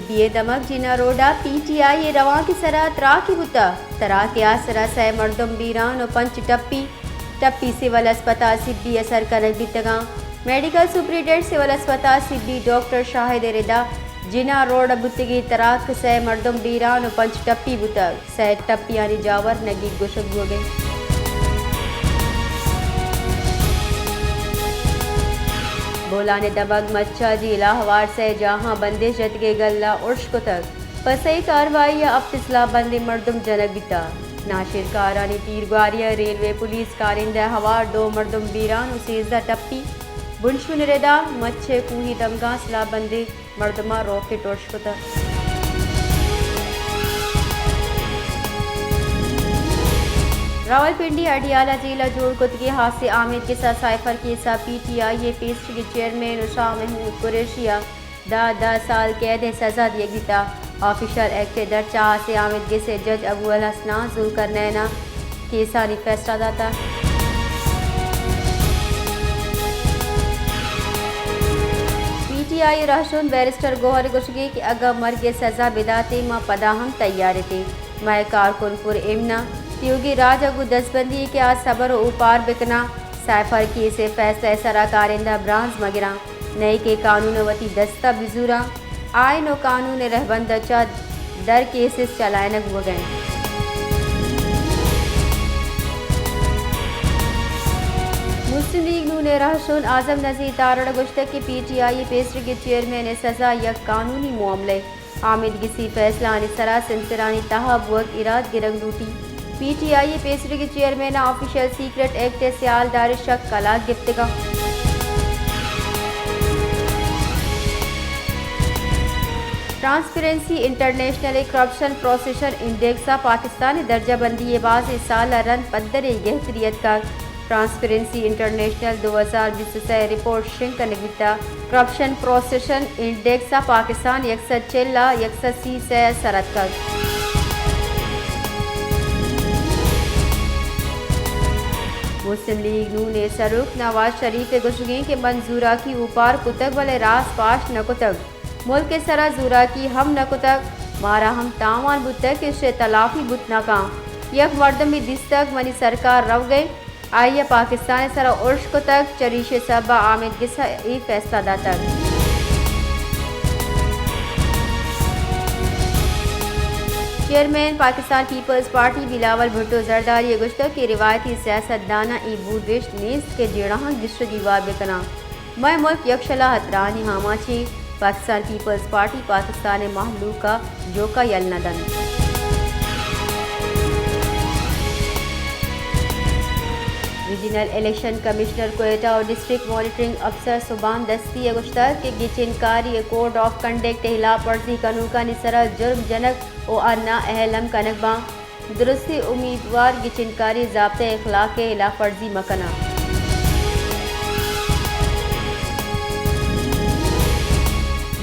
بی اے دمگ جناح روڈ ءَ P T I ءِ روانک ءِ سرا تراکے بوتگ۔ تراک ءِ آسرا سئے مردم بیران ءُ پنچ ٹپی، ٹپی سول اسپتال سبی ءَ سر کنگ بیتگاں۔ میڈیکل سپرنٹنڈنٹ سول اسپتال سبی ڈاکٹر شاہد ءِ ردا جناح روڈ ءَ بوتگیں تراک ءَ سئے مردم بیران ءُ پنچ ٹپی بوتگ۔ سئے ٹپیانی جاور نگیگ گوشگ بوگ ءَ انت۔ بولان ءِ دمگ مچا جیلہ ہوار سئے جاہاں بندش جتگیں گلہ ارش کتگ۔ پہ سہی کاروائی ءَ ہپت سلاہ بندیں مردم جنگ بیتگ۔ ناشرکارانی تیرگواری ءَ ریلوے پولیس کارندہ ہوار دو مردم بیران ءُ سیزدہ ٹپی۔ بنشون ءِ ردا مچ ءِ کوہی دمگاں سلاہ بندیں مردماں راکٹ ارش کتگ۔ راولپنڈی اڈیالہ جیل ءَ جوڑ کتگیں ہاسیں آمید گس ءِ سائفر کیس ءَ پی ٹی آئی ءِ پیسریگیں چیئرمین ءُ شاہ محمود قریشی ءَ دہ دہ سال قید ءِ سزا دیگ بیتگ۔ آفیشل ایکٹ ءِ درچ ءَ ہاسیں آمید گس ءِ جج ابو الحسناں ذوالقرنین ءَ کیسانی فیصلہ داتگ۔ پی ٹی آئی ءِ رہشون بیرسٹر گوہر ءِ گوشگ انت کہ اگاں مرگ ءِ سزا بداتیں، ما پدا ہم تیار اتیں۔ مئے کارکن پر امن انت۔ تیوگیں راج ءَ گوں دزبندی انت کہ آ صبر ءُ اوپار بکناں، سائفر کیس ءِ فیصلہ ءِ سرا کارندہ برانز مگراں۔ نئیکہ قانون ءَ وتی دست ءَ بزوراں، آئین ءُ قانون ءِ رہبند ءَ چہ در کیسز چلائینگ بوگ ءَ انت۔ مسلم لیگ نون ءِ رہشون اعظم نذیر تارڑ ءَ گوشتگ کہ پی ٹی آئی ءِ پیسریگیں چیئرمین ءِ سزا یک قانونی معاملہ ءِ آمید گسی فیصلہ آنی سرا سمسرانی تہا بوگ ایراد گرگ لوٹی۔ پی ٹی آئی ءِ پیسریگیں چیئرمین ءَ آفیشل سیکرٹ ایکٹ ءِ سیال دار ءِ شک کلاگ گپتگاں۔ ٹرانسپیرنسی انٹرنیشنل ءِ کرپشن پروسیشن انڈیکس ءَ پاکستان ءِ درجہ بندی ءَ بازیں سال ءَ رند پدرے گہتری اتکگ۔ ٹرانسپیرنسی انٹرنیشنل دو ہزار بیست ءُ سئے ءِ رپورٹ شنگ کنگ بیتگ۔ کرپشن پروسیشن انڈیکس ءَ پاکستان یک سد چل ءَ یک سد سی ءُ سئے ءَ سر اتکگ۔ مسلم لیگ نون ءِ سروک نواز شریف ءِ گوشگ انت کہ من زوراکی اوپار کتگ، بلے راست پاشت نہ کتگ۔ ملک ءِ سرا زوراکی ہم نہ کتگ، مارا ہم تاوان بوتگ کہ ایشی ءِ تلافی بوت نہ کنت۔ یک مردمے دیستگ منی سرکار روگ ءَ انت، آئی ءَ پاکستان ءِ سرا ارش کتگ، چریشی ءِ سبب ءَ آمید گس ءَ اے فیصلہ داتگ۔ چیئرمین پاکستان پیپلز پارٹی بلاول بھٹو زرداری ءَ گوشتگ کہ روایتی سیاست داناں اے بوروشت نیست کہ جیڑہاں گیشگی وار بکناں۔ مئے ملک یکشلا ءُ ترانی آماچیں، پاکستان پیپلز پارٹی پاکستان ءِ مہلوک ءَ جوک ءَ یل نہ دنت۔ ریجنل الیکشن کمشنر کوئٹہ ءُ ڈسٹرکٹ مانیٹرنگ افسر سبحان دستی ءَ گوشتگ کہ گچین کاری ءِ کوڈ آف کنڈکٹ ءِ ہلاپ ورزی کنوکانی سرا جرم جنگ ءُ آ نااہل ہم کنگ باں۔ درستیں امیدوار گچین کاری ضابطہ اخلاق ءِ ہلاپ ورزی مہ کناں۔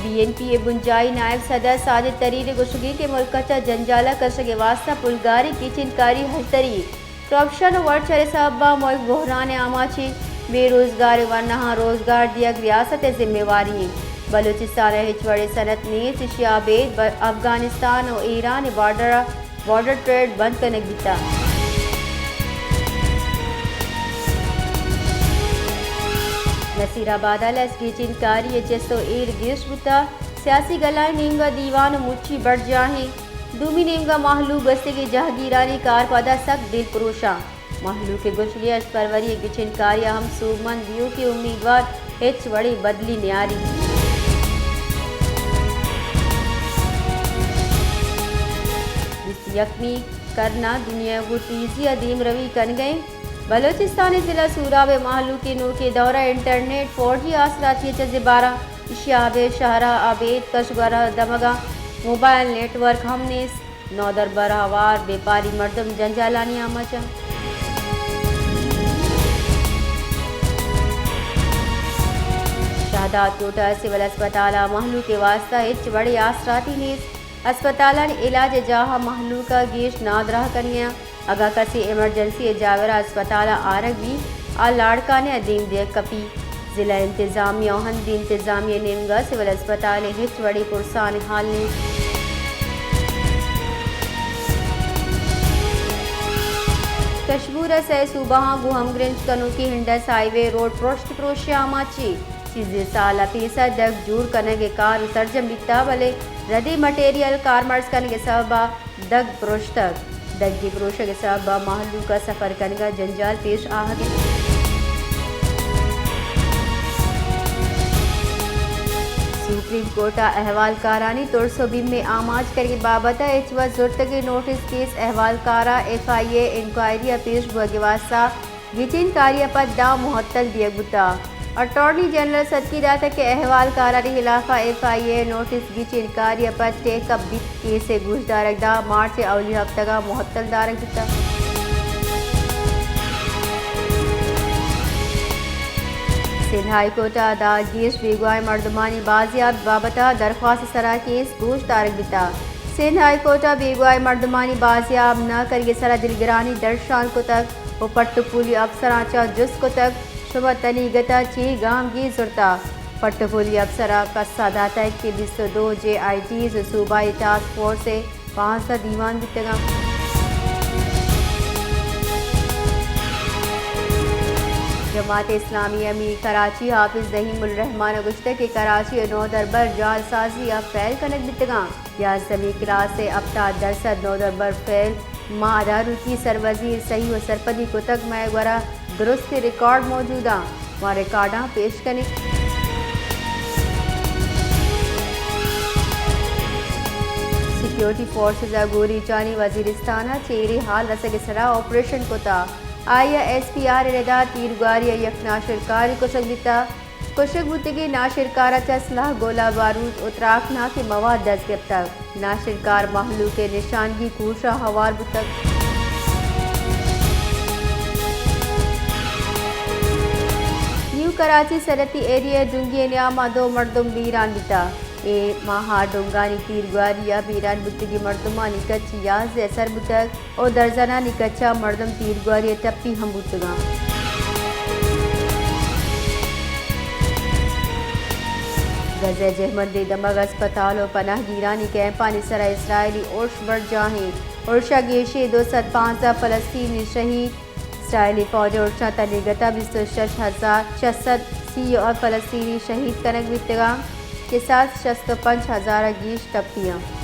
بی این پی ءِ بنجاہی نائب صدر ساجد ترین ءِ گوشگ انت کہ ملک ءَ چہ جنجال ءَ کشگ ءِ واستہ پلگاری گچین کاری ہژدری، کرپشن ءُ ورچر ءِ سبب ءَ ملک بحران ءِ آماچ انت۔ بے روزگار ءِ ورناہاں روزگار دیگ ریاست ءِ ذمہ واری انت۔ بلوچستان ءَ ہچ وڑیں صنعت نیست، ایشی ءَ ابید ب-، افغانستان ءُ ایران ءِ بارڈر ءَ بارڈر ٹریڈ بند کنگ بیتگ۔ نصیر آباد ءَ لس گچین کاری ءِ چست ءُ ایر گیش بوتگ۔ سیاسی گلانی نیمگ ءَ دیوان ءُ مچی بڈجاہیں۔ دومی نیمگ ءَ مہلوک گوستگیں جہگیرانی کار پدا سک دلپروش انت۔ مہلوک ءِ گوشگ ءَ ہشت فروری ءِ گچین کاری ءَ ہم سوبمند دیوکیں امیدوار ہچ وڑیں بدلی نیاریت۔ بیست یکمی کرن ءَ دنیا گوں تیزی ءَ دیمروی کنگ ءَ انت۔ بلوچستان ءِ ضلع سوراب ءِ مہلوک ءِ نوکیں دور ءَ انٹرنیٹ فور جی آسراتی ءَ چہ زبہر انت۔ ایشی ءَ ابید شہر ءَ ابید کشگور ءِ دمگ ءَ موبائل نیٹ ورک ہم نیست۔ نودربر ءَ ہوار بیپاری مردم جنجالانی آماچ انت۔ شہداد کوٹ ءِ سول اسپتال ءَ مہلوک ءِ واستہ ہچ وڑیں آسراتی نیست۔ اسپتالانی علاج ءِ جاہ ءَ مہلوک ءَ گیش نادراہ کنگ ءَ انت۔ اگاں کسے ایمرجنسی ءِ جاور ءَ اسپتال ءَ آرگ بیت، آ لاڑکانے ءَ دیم دیگ کپیت۔ ضلع انتظامیہ و ہند انتظامیہ نیمگا سول ہسپتال ہچ وڑیں پرسان حال نیست۔ کشمور ء سئے صوبہاں گوں ہمگرنچ کنوکیں انڈس ہائی وے روڈ پرشت پروشی آماچ ایں۔ چیزے سال ء پیسر دگ جوڑ کنگ ء کار سرجم بیتا، بلے ردیں مٹیریل کارمرز کنگ ء سبب ء دگ پروشتگ۔ دگے پروشگ ء سبب ء مہلوک ء سفر کنگ ء جنجال پیش آہگ انت۔ سپریم کورٹ ء احوالکارانی ترس و بیم ء آماچ کنگ ء بابت ء ہچ وت زرتگیں نوٹس کیس احوالکار ء ایف آئی اے انکوائری ء پیش بوگ ء واستہ گچین کاری ء پد داں معطل دیگ بوتگ۔ اٹارنی جنرل سدکی داتگ کہ احوال کارانی خلاف ء ایف آئی اے نوٹس گچین کاری ء پد ٹیک اپ بیت۔ کیس ء گوشدارگ داں مارچ ء اولی ہفتگ ء معطل دارگ بوتگ۔ سندھ ہائی کورٹ ء داں گیش بیگواہیں مردمانی بازیاب بابت ء درخواست ء سرا کیس گوش دارگ بیتگ۔ سندھ ہائی کورٹ ء بیگواہیں مردمانی بازیاب نہ کنگ ء سرا دلگرانی درشان کتگ و پٹ و پولی افسراں چہ جست کتگ، شما تنیگت ء چے گامگیج زرتگ؟ پٹ و پولی افسر ء پسہ داتگ کہ بیست و دو جے آئی ٹیز و صوبائی ٹاسک فورس ء پانزدہ دیوان بیتگ انت۔ جماعت اسلامی ء میر کراچی حافظ رحیم الرحمان ء گوشتگ کہ کراچی ء نودربر جعل سازی ء فیل کنگ بیتگ انت۔ یازدہمی کلاس ء ہپتاد درسد نودربر فیل۔ ما ادارکی سروزیر صحیح و سرپدی کتگ، مئے گورا درستیں ریکارڈ موجود انت، ما ریکارڈاں پیش کنیں۔ سیکیورٹی فورسز ء گوریچانی وزیرستان ء چیریں حال رسگ ء سرا آپریشن کتگ۔ آئی ء ایس پی آر ء ردا تیرگواری ء یک ناشرکارے کشگ بیتگ۔ کشگ بوتگیں ناشرکار ء چہ سلاہ، گولہ بارود و تراکناکیں مواد دست گپتگ۔ ناشرکار مہلوک ء نشانگی کوش ء ہوار بوتگ۔ نیو کراچی سرحدی ایریا ء ڈونگی ء نیام ء دو مردم بیران بیتگ۔ اے ماہ ء ڈونگانی تیرگواری ء بیران بوتگیں مردمانی کچ یازدہ ء سر بوتگ۔ و درزنانی کچ ء مردم تیرگواری ء ٹپی ہم بوتگ انت۔ غزہ ء جہمنندیں دمگ ہسپتال و پناہ گیرانی کیمپانی سرا اسرائیلی ارش برجاہ انت۔ ارش ء گیشیں دو سد پانزدہ فلسطینی شہید۔ اسرائیلی فوج ء ارشاں تنیگت ء بیست و شش ہزار شش سد سی و ہفت فلسطینی شہید کنگ بیتگ انت کہ سد شست و پنچ ہزار ء گیش ٹپی انت۔